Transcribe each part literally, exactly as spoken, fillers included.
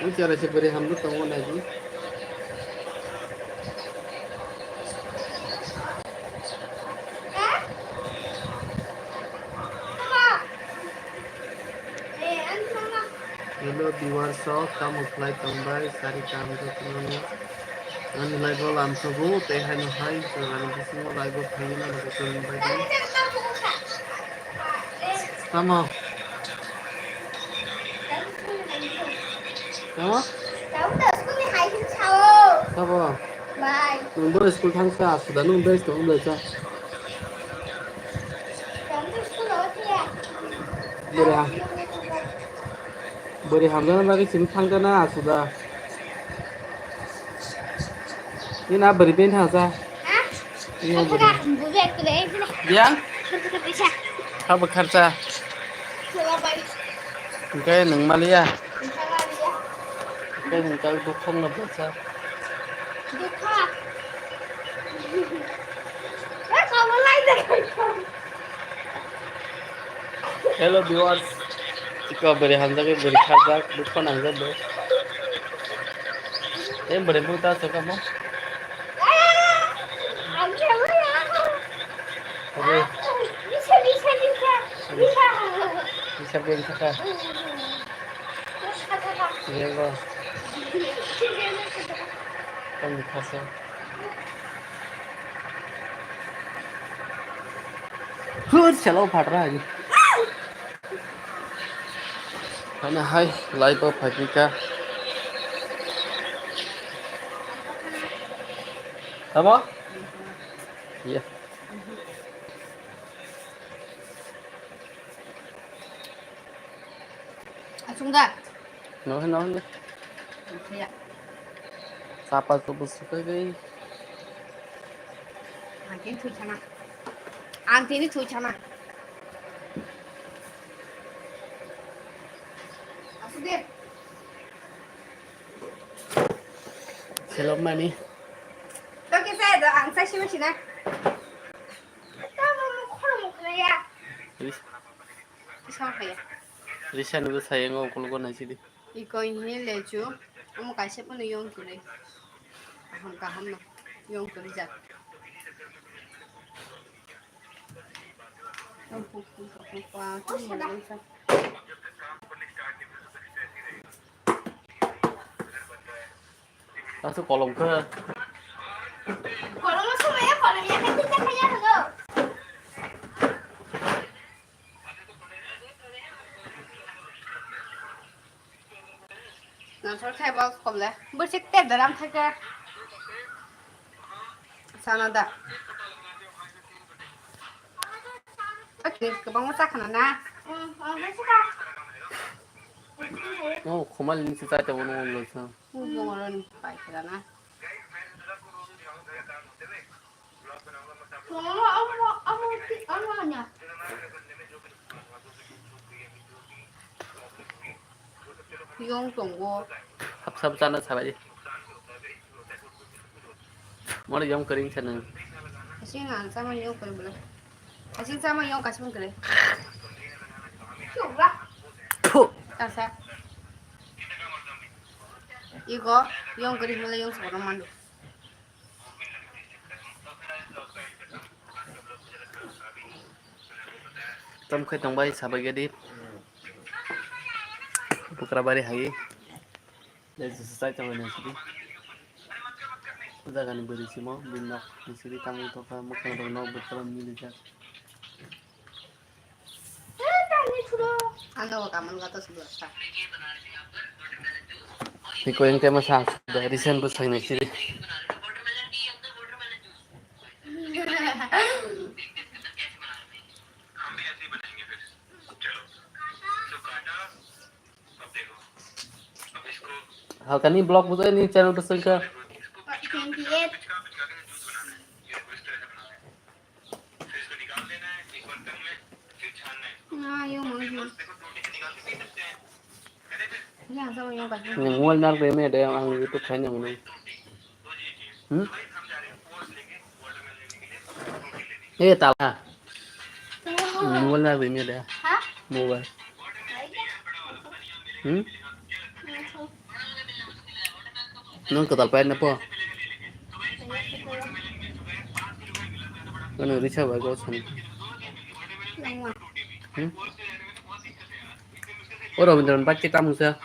Ang chara se bwrwi hamjak tongo naidi. Hello viewers, rok tamo khlai tongbai, sari kam rok nani. Ani live o lam sugu, tei haino hai, jora ni bisingo live o phaiwi nani rok tong bai di. Tamo? Tamo? Sabo? Nwng bo school thang sa, suda nwng best tong bwlai sa. Bwrwi ha-, bwrwi hamjakna bagwi simi thang jana, suda. Nini a bwrwi ben thang sa. Iya, bwrwi. Yang? Kha bwkharsa. Hwnkhe nwng maliya. Hwnkhe nwng kal bukhukno bwsa. Hello viewers, iko bwrwi hamjagwi bwrwi kharjak, dukho nangjak bo. Tei bwrwi bwta chwkamo. Oke. Bisa beng thaka. Yego. Tongni khasa. Hur, selo phatra hai. Hana hai, live o phaikha. Tamo? Iya. Asung da. No, no, no. Iya. Sapa tu busu kai gai. Ang tini thui sana. Ang tini thui sana. Asuk de. Selok mani. To kisa do ang sa sima sina. Tamo mo khoro mo khaya. Ris- Kisa khaya. Risa ni bwsai ang ukologo naisidi. Iko hini lechu. Omo kaisa phano yong kwrwi. Kaham kaham no. Yong kwrwi jak. Asuk kolom khe. Kolom sumaya kolom ya khe khe khe ya khe. Nasor khai bal koble. Bwsik te daram thake. Sana da. Oke, kwbangma chakhana na. Oh, khomali ni se chai tongo nung lo sa. Bongoroni pai khana. Yong tongo. Hapsa bwchana sabai. Mori yong kering sana. Asing ang sama yong kering bela. Asing sama yong kasih kering. Tasa. Iko yong kering bela yong sekolah mandu. Tom khai tongbai sabai gadi. Bukrabari hai. Dai se sai tongbai nang sidi. Jaga ni bwrwi simo, bini nok ni sidi tangwi tongkha, mwkhang rok nok bwtala milijak. Ano kaman kata sudah sa. Ni koyang tema sa, da recent bwsai nai sidi. Halkani vlog bwsai ni channel bwsai kha. Twenty eight. Nwng mobile nak de me de ang YouTube khai nang nung. Hmm? Eh, tala. Nwng mobile nak de me de. Ha? Mobile. Hmm? Nung kwtal pai na po? Ano risa bai go san. Hmm? O Rabindran bai kita musa.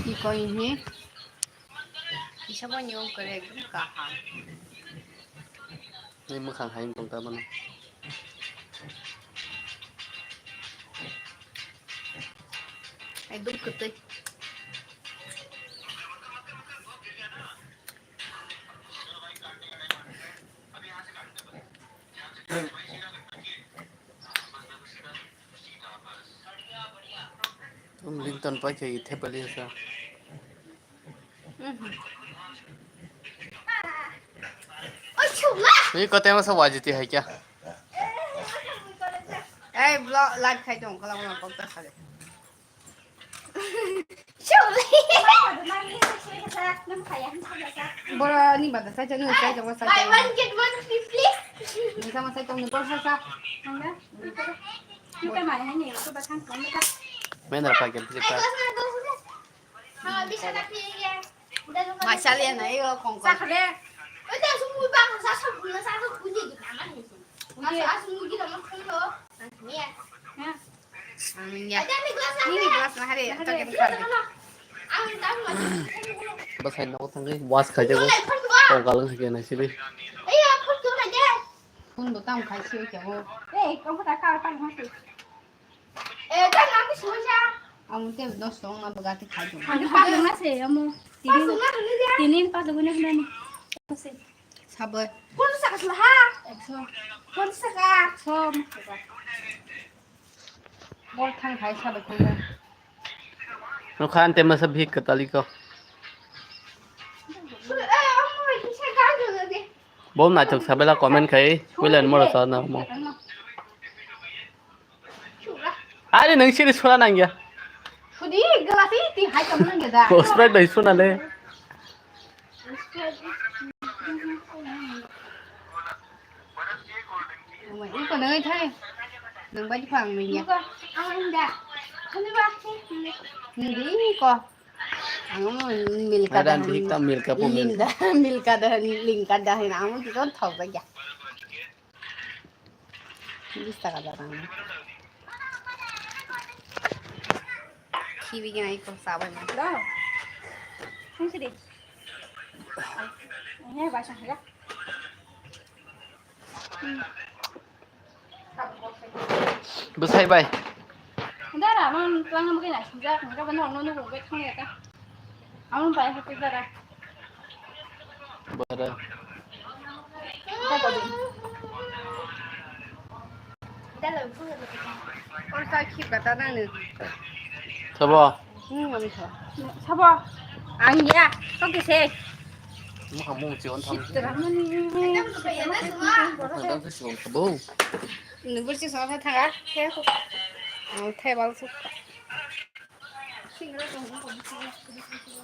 Iko ini. Isa mo nyong kore ekdom kaham. Ni mwkhang hai wng tong ta bono. Ekdom kwtwi. Tum Linton pai khe thepali sa. Ni kote masa wajiti hai kya? Ei, vlog live khai tong, kala kala kok ta khale. Bora ni bada sa jang sa jang sa. Buy one get one free, please. Ni sama sa tong ni bor sa sa. Mendra pakai beli pa. Masalian na iyo kongkong. Sakale. Oda sumui bang sa sa pula sa sa puli di nama ni. Asa asumui di nama konglo. Ya. Amin ya. Ini glass na hari. Basai nogo thangwi wash khai jago. Kongkal wng khe nai sidi. Phone bo tamo khai sio kya bo. Eh, kongkal ta ka ta ma si. Eh, ta na ki sio ja. Amo te dos tong na bagati khai jago. Ani pa na se amo. Tinin pa na ni ja. Tinin pa na ni. Sabar. Pon saka sila ha. Ekso. Pon saka. Som. Bol thang khai sabai khunga. Nokha ante masa bhik katali ko. Bol naithok sabela comment khai. Wilan moro sa na mo. Ari nang siri sura nang ya. Sudi gelasi ti hai kamu nang ya da. Sprite bai suna le. Iko nang thai. Nang bai phang nang ya. Iko ang inda. Kami ba. Hindi ko. Ang milka da. Milka po milka. Milka da, lingka da hin ang ti ton thau ba ya. Bis taka da rang. Khibi gina iko sabai ma. Da. Hang sidi. Ini bahasa ya. Bwsai bai. Dara, man tlang mo kina sijak, mo ka bana ono no go thang ya ka. Amo bai ha dara. Bara. Dala bu. Or sa khip ka ta nang ni. Sabo. Hmm, mami sa. Sabo. Ang ya, to ke se. Mo ha mo chi on tham. Sitra mani. Mo ha dam se chi on thabo. Nubur si sa thaga. Ke ko. Ang thai bal su.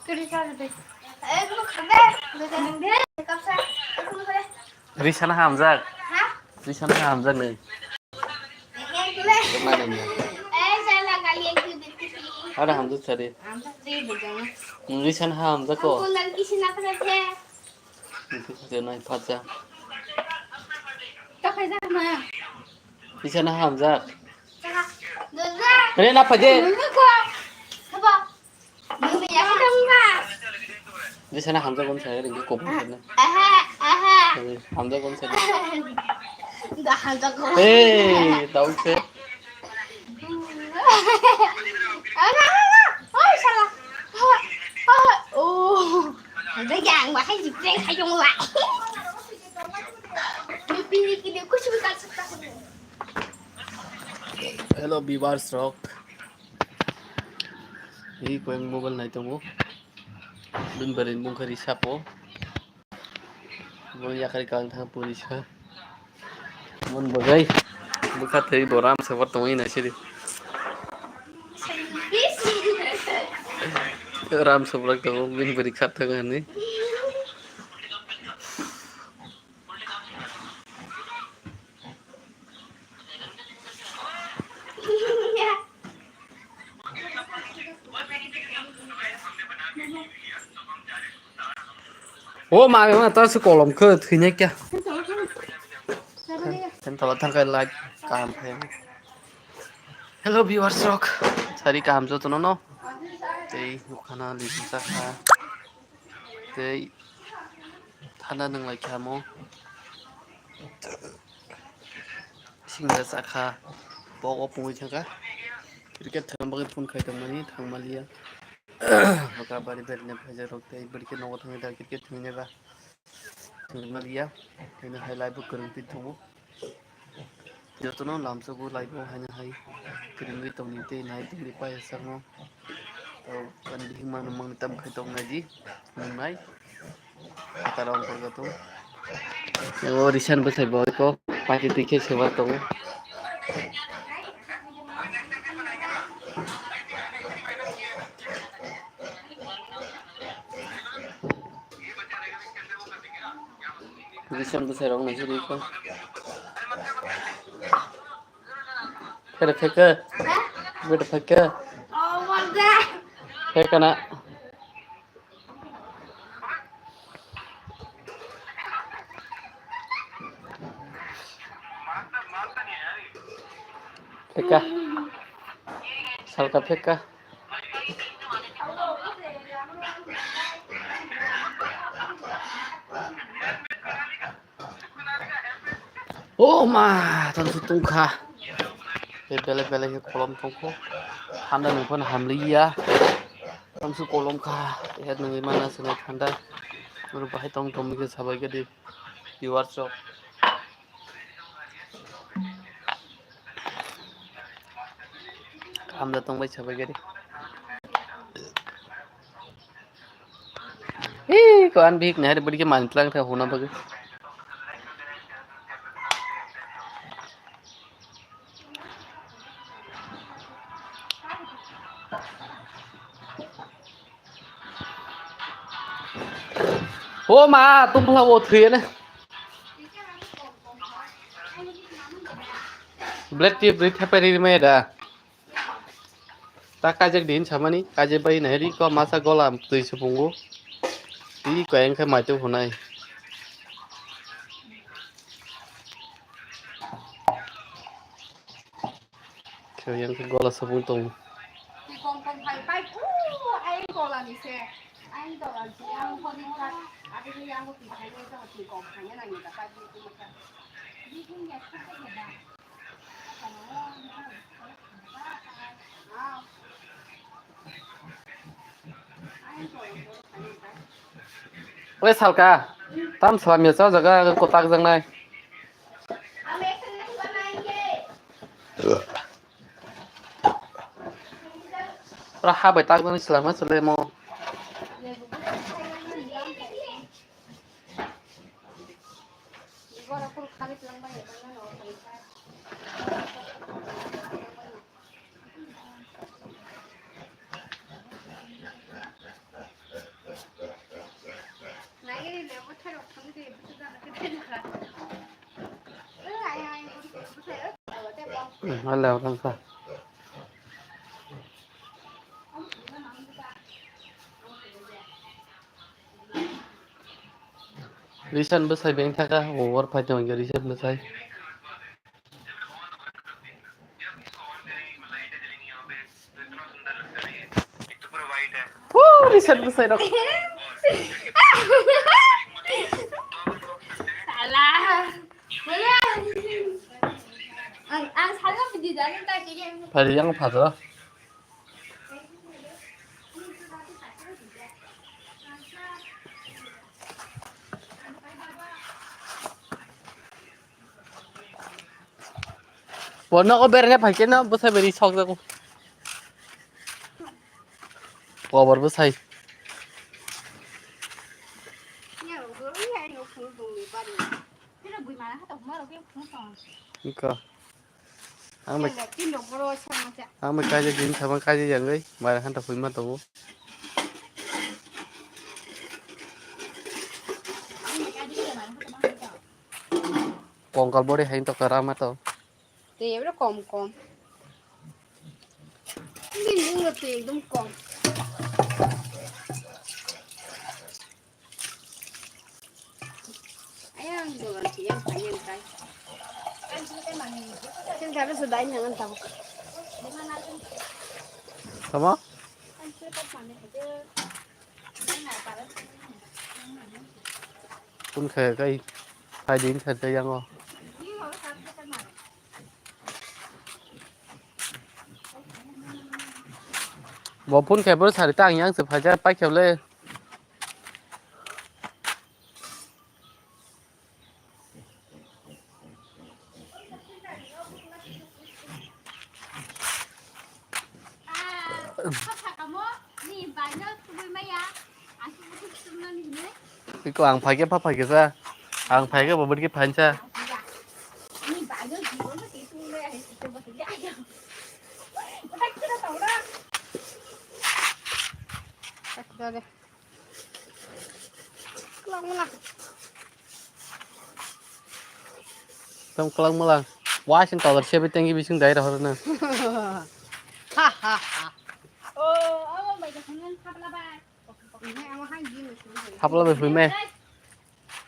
Kiri sa de. Eh, ko khabe. De de. Kap sa. Ko khabe. Risana hamjak. Ha? Risana hamjak ni. Mana ni? Eh, jala kali yang tu betul. Ada hamjak tadi. Hamjak deh, bujang. Risana hamjak ko. Aku nanti sini apa saja? Itu saja naik paja. Tak ada mana? Risana hamjak. Dada. Re na paje. Nunggu ko. Apa? Nunggu ya, kita mas. Di sana hamjak gon saya ringko kopong sana. Aha, aha. Hamjak gon saya. Dah hamjak gon. Eh, tahu saya. Aha, aha. Oh, salah. Oh, oh. Ada yang wahai jibril hayung wah. Pilih pilih kusu kasih kasih. Hello viewers rok. Ri koyang mobile nai tongo. Bini bwrwi ni mung khe Risapo. Bo yakari kang thang puri sa. Mon bwgai. Bwkha thwi bo ram sabar tongwi nai sidi. Ram sabrak tongo bini bwrwi kha thang hani. O ma, ma, ta se kolom khe thwinai kya. Sen tala thangkai like kaham khe. Hello viewers rok. Sari kaham jotono no. Tei nukhana lisu chakha. Tei thanda nwnglai kha mo. Singja chakha. Bok o pungwi thangkha. Cricket thangna bagwi phone khai tongmani thangmaliya. Bwkha bari berina phaijak rok tei bwrwi khe nogo thangwi da cricket thwngwi nai ba. Thwngwi maliya. Haino hai live bo kwrwngwi tongo. Jotono lamsogo live o haino hai kwrwngwi tongni tei nai tongni paiyasakno. Tei ani bihik mano mangni tam khai tong nai di. Nungnai. Tara ongkhorjak tongo. O recent bwsai bo eko paiti twi khe seba tongo. Recent bwsai rok nai sidi eko. Phere pheka. Beta pheka. Pheka na. Pheka. Salka pheka. O ma, tamsu tungkha. Be bele bele khe kolom tongkho. Thanda nungphano hamliya. Tamsu kolom kha. He nungwi mana swnai thanda. Oro bahai tong tong khe sabai gadi. Viewers rok. Hamda tongbai sabai gadi. Hei, ko an bihik nahari budi ke mantlang tha hona bagwi. O ma, tum phala o thwi ne. Black tea bri thepai ri mai da. Ta kajak din samani, kajak bai nai ri ko masa gola twi supungo. Ri ko engkhe maitu hunai. Khe yang khe gola supung tongo. Twi kom kom phai pai, u, ayang gola ni se. Ayang gola ni se, ayang gola ni se. Adi ni ayang twi phai ni se, twi kom phai ni nang ni ta pai ni se. Oi salka, tam salam ya sa jaga kotak jang nai. Ora ha bai tak jang sila ma sile mo. Hello, thank you. Recent bwsai beng thaka, over fight tong recent bwsai. Woo, recent bwsai rok. Salah. Ang, ang salah bidi dami tak kaya. Pari yang phajra. Bo nogo bereng phai khe no bwsai bai sok jago. Power bwsai. Ika. Ang bai, ang bai kaijak din sama kaijak yang gai, mara hanta phui ma tongo. Kongkal bori hai to kara ma to. Tei ebro kom kom. Bini wngno tei ekdom kom. Tamo? Kun khe kai phai din khe tei yango. Bo phone khe bo sari ta ang yang se phaijak pai khe le. Iko ang phaikhe pha phaikhe sa. Ang phaikhe bo bwrwikhe phainsa. Kwlangma. Tong kwlangma lang. Wasing powder sebi tengki bising dai rohor na. Ha ha ha. Oh, oh, mai da khungan khapla ba. Khapla ba sui me.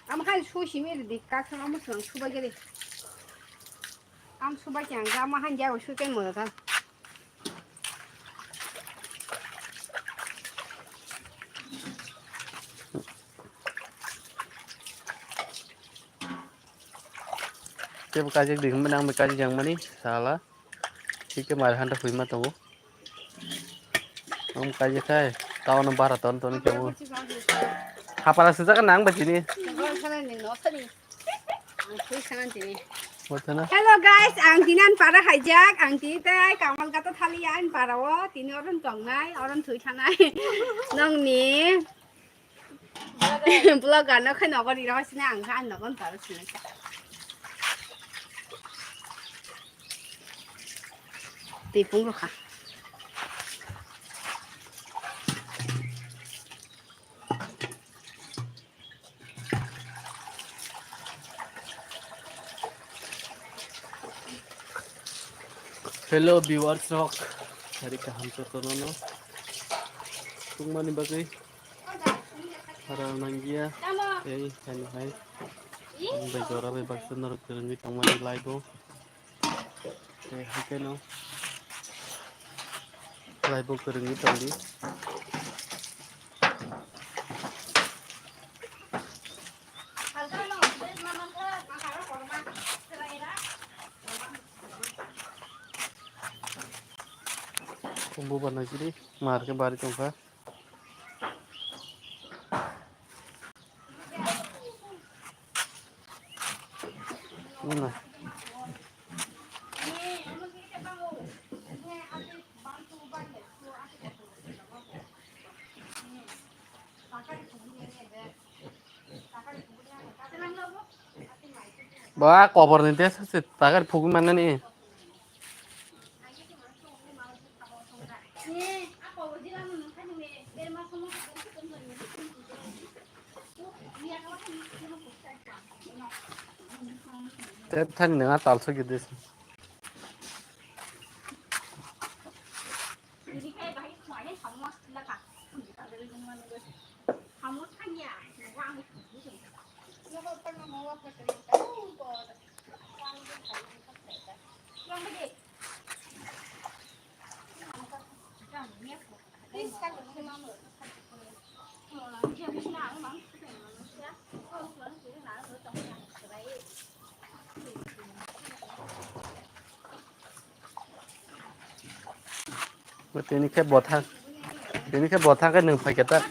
Am hai su simi di kak sama musang suba gede. Am suba kyang ga ma han ja su ken mo ta. Kebo kajik di hwnba nang bai kajik yang mani sala. Thik khe mari hanta huima tongo. Ang kajik khai taono bara ton ton kebo. Hapara sujak nang ba chini. Hello guys, ang tinan para haijak, ang tini tai Kamalghat o thaliya ang para o, tini oron tongnai, oron thui thanai. Nongni Vlogger no khe nogo ri rw sini ang kha nogo taro sini kha. Twi pung rw kha. Hello viewers rok, sari kaham jotono no tungmani bagwi hara nangya. Ei, hai hai. Ang bai jora bai baksa norok kwrwngwi tongmani live o. Tei hai kheno live o kwrwngwi tongdi. Kumbu bana jiri mar ke bari tongkha. Wala. Ba, kobor ni tei sachi takar phugwi mannani. Tep thani nang a tal sogwi de. Tini khe bothang, tini khe bothang khe nwng phai khe ta.